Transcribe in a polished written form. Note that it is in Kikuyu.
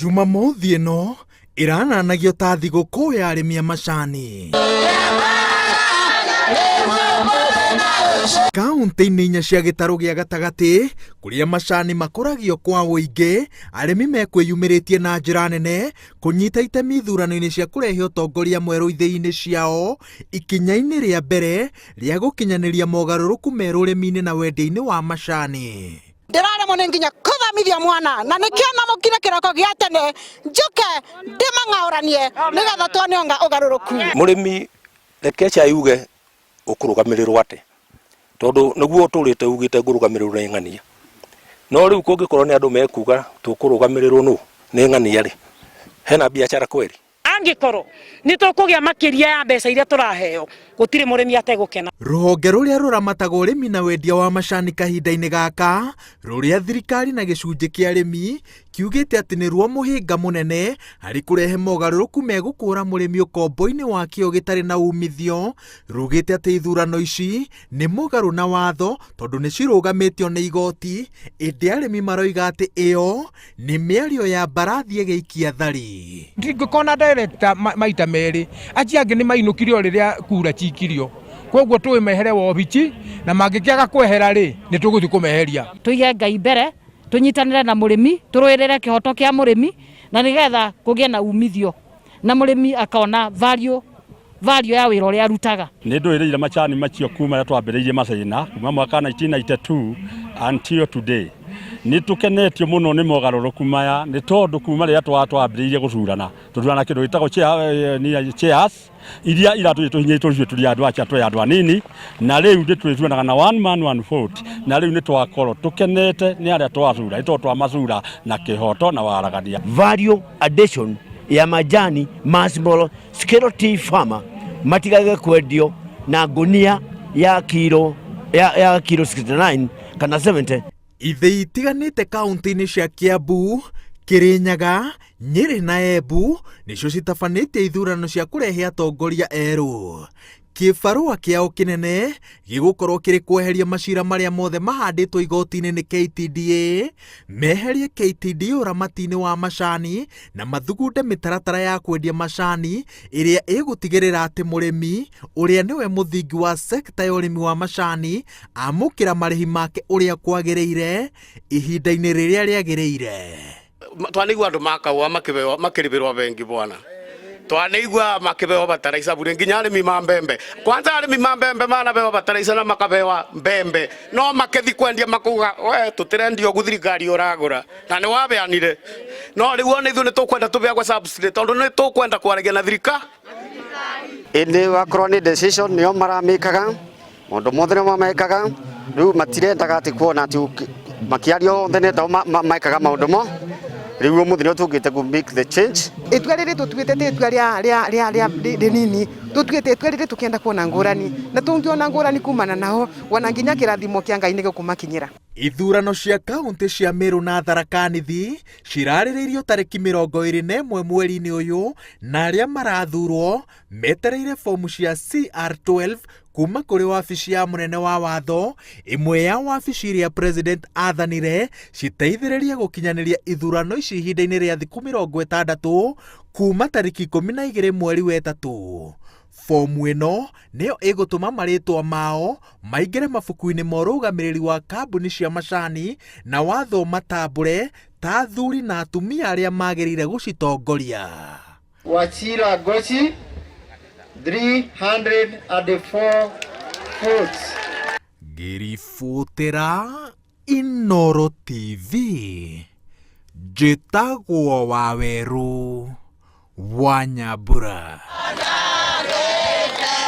Jumamothi ĩno ĩrananagio ta thigũkũ ya arĩmi a macani. Kaunti-inĩ inya cia gĩtarũ gĩa gatagatĩ kũrĩa macani makũragio kwa ũingĩ, arĩmi mekwĩyumĩrĩtie na njĩra nene kũnyita itemi ithurano-inĩ cia kũrehe ũtongoria mwerũ ithĩi-inĩ ciao, ikinya-inĩ rĩa mbere rĩa gũkinyanĩria mogarũrũku merũ ũrĩmi-inĩ na wendia-inĩ wa macani. Ndĩraremwo nĩ nginya kũthomithia mwana na nĩkĩo namũkire kĩroko gĩa tene njũke ndĩmang'aũranie nĩgetha tuone ũgarũrũku. Mũrĩmi reke cai uge ũkũrũgamĩrĩrwo atĩ tondũ nĩguo ũtũrĩte ugĩte ngũrũgamĩrĩrwo nĩ ng'ania no rĩu kũngĩkorwo nĩ andũ mekuga tũkũrũgamĩrĩrwo nũ nĩ ng'ania rĩ hena biacara kweli? Angĩkorwo nĩ tũkũgĩa makĩria ya mbeca iria tũraheo, gũtirĩ mũrĩmi ategũkena. Rũhonge rũrĩa rũramataga ũrĩmi na wendia wa macani kahinda-inĩ gaka, rũrĩa thirikari na gĩcunjĩ kĩa arĩmi kiugĩte atĩ nĩruo mũhĩnga mũnene harĩ kũrehe mogarũrũku megũkũra mũrĩmi ũkombo-inĩ wa kĩo gĩtarĩ na umithio, rugĩte atĩ ithurano ici nĩ mũgarũ na watho tondũ nĩ cirũgamĩtio nĩ igoti, ĩndĩ arĩmi maroiga atĩ ĩyo nĩ mĩario ya mbarathi ĩgĩikia thari. Ndingĩkona director maita merĩ, acio angĩ nĩ mainũkire o rĩrĩa kura cikirio, koguo tũĩ mehere wobici na mangĩkĩaga kwehera rĩ, nĩ tũgũthiĩ kũmeheria. Tũige Ngai mbere, tũnyitanĩre na mũrĩmi, tũrũĩrĩre kĩhoto kĩa mũrĩmi na nĩgetha kũgĩe na umithio na mũrĩmi akona value value ya wĩra ũrĩa arutaga. Nĩ ndũĩrĩire macani macio kuma rĩrĩa twambĩrĩirie macina kuma mwaka 1992 until today. Nĩ tũkenetio mũno nĩ mogarũrũku maya nĩ tondũ kuma rĩrĩa twambĩrĩirie gũcurana tũthurana kĩndũ gĩtagwo chairs iria iratũire tũhinyĩrĩtwo ithuĩ tũrĩ andũ aca twĩ andũ anini na rĩu nĩ twĩtuanaga na one man one vote na rĩu nĩ twakorwo tũkenete nĩ arĩa twacura nĩ tondũ twamacura na kĩhoto na waragania. Value addition ya majani ma small scale tea farmer matigage kwendio na ngunia ya kilo ya kilo 69 kana 70. Ithĩi itiganĩte kaunti-inĩ cia Kiambu, Kirinyaga, Nyĩrĩ na Embu nĩcio citabanĩtie ithurano cia kũrehe atongoria erũ. Kĩbarũa kĩao kĩnene gĩgũkorwo kĩrĩ kweheria macira marĩa mothe mahandĩtwo igoti-inĩ nĩ KTDA, meherie KTDA ũramati-inĩ wa macani na mathugunde mĩtaratara ya kwendia macani ĩrĩa ĩgũtigĩrĩra atĩ mũrĩmi ũrĩa nĩwe mũthingi wa sekta ya ũrĩmi wa macani amũkĩra marĩhi make ũrĩa kwagĩrĩire ihinda-inĩ rĩrĩa rĩagĩrĩire. Twanaigua andũ makaũa makĩbeo makĩrĩbĩrwo bengi bwana twanaigua makĩbeo bataraitha bure nginya arĩmi ma mbembe kwanza arĩmi ma mbembe manabewa bataraitha na makabewa mbembe no makethi kwendia makuga we tũtirendia ũguo thirikari ũragũra na nĩ wabeanire no rĩu ona ithuĩ nĩ tũkwenda tũbeagwe subsidy tondũ nĩ tũkwenda kwaragia na thirikari. Ĩndĩ wakorwo nĩ decision nĩo maramĩkaga maũndũ mothe nĩo mamekaga rĩu matirendaga atĩ kuona atĩ makĩaria othe nĩ tao mekaga maũndũ mo rĩu ũmũthĩ nĩo tũkĩte kũ make the change. Itua rĩrĩ tũtuĩte ti itua rĩa rĩa rĩa rĩa rĩnini tũtuĩte itua rĩrĩ tũkĩenda kuona ngũrani na tũngĩona ngũrani kumana nao ona nginya kĩrathimo kĩa Ngai nĩgĩkũmakinyĩra. Ithurano cia kaunti cia Meru na Tharaka Nithi cirarĩrĩirio tarĩki 21 mweri-inĩ ũyũ na arĩa marathurwo metereire fomu cia CR12 kuma kũrĩ wabici ya mũnene wa watho, ĩmwe ya wabici iria President athanire citeithĩrĩrie gũkinyanĩria ithurano ici ihinda-inĩ rĩa thikũ 60 kuma tarĩki 12 mweri wa ĩtatũ. Fomu ĩno nĩyo ĩgũtũma marĩtwa mao maingĩre mabuku-inĩ ma ũrũgamĩrĩri wa kambuni cia macani na watho matambũre ta athuri na atumia arĩa magĩrĩire gũcitongoria. Wachira Gochi 304 votes. Ngĩribotera Inooro TV, njĩtagwo Wawerũ wa Nyambura.